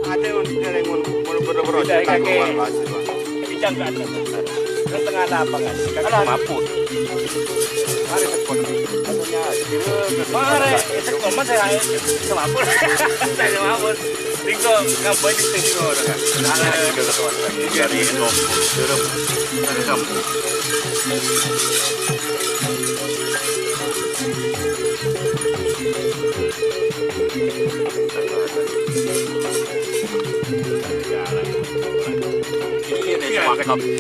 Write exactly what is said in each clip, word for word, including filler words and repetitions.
Ada yang mon-, mon-, mon-, mon-, Udah, kakek. Keluar masih, Pak. Bidang ke atas. Nang tengah lapangan, si kakek mabuk. Mari, Pak. Mari, itu komat saya, saya mabuk. Saya mabuk. Tinggal ngambil di sini orang. Dari itu, dari kampung. Dari kampung.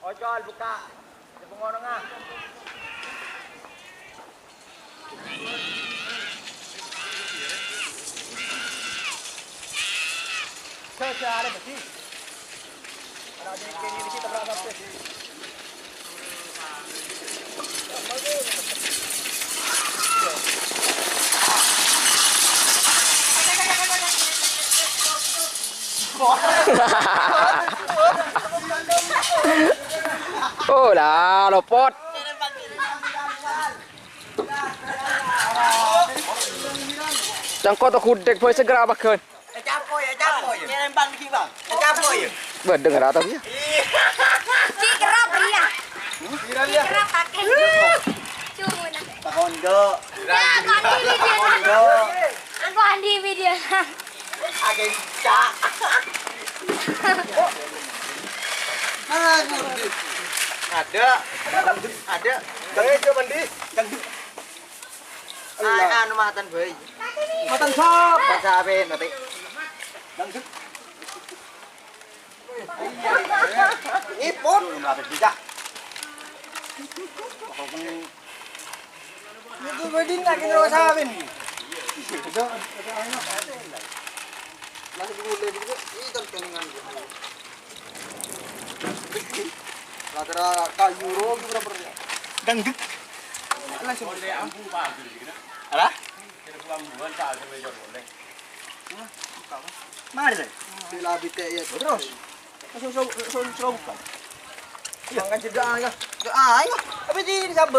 Ocol, bukka'. Jâ' bengong, nga. Jâ', jâ', arè bâji. Ana' dikit, dikit, tabrak sampai. Oh, la, lopot. Cangko to gudeg, boy, segera bagan. Ecapo ya, ecapo ya. Ngerembang iki, Bang. Ecapo ya. Badeng ra tapi ya. Ci kerap, Ria. Ci kerap pakai. Cuma. Pak Hondo. Ya, aku andi video. Pak Hondo. Aku andi video. Agak cak. Mana aku? Ada. Ada. Dari coba di. Ay, anu matan bae. Matan sop. Matan sapi nanti. Dangdut. Ipun. Belum habis bisa. Itu bedin lagi ngerasa apa nih? Masih mulai gitu, itu kenangan. Lah, kira kayu ro, kira berapa? Dangdut. Langsung. Alah? Mari, deh. Bila bite ya terus. Langsung, langsung, langsung, langsung buka. Iya. Makan jeda, ya. Ah, ayo. Tapi di, di sabar.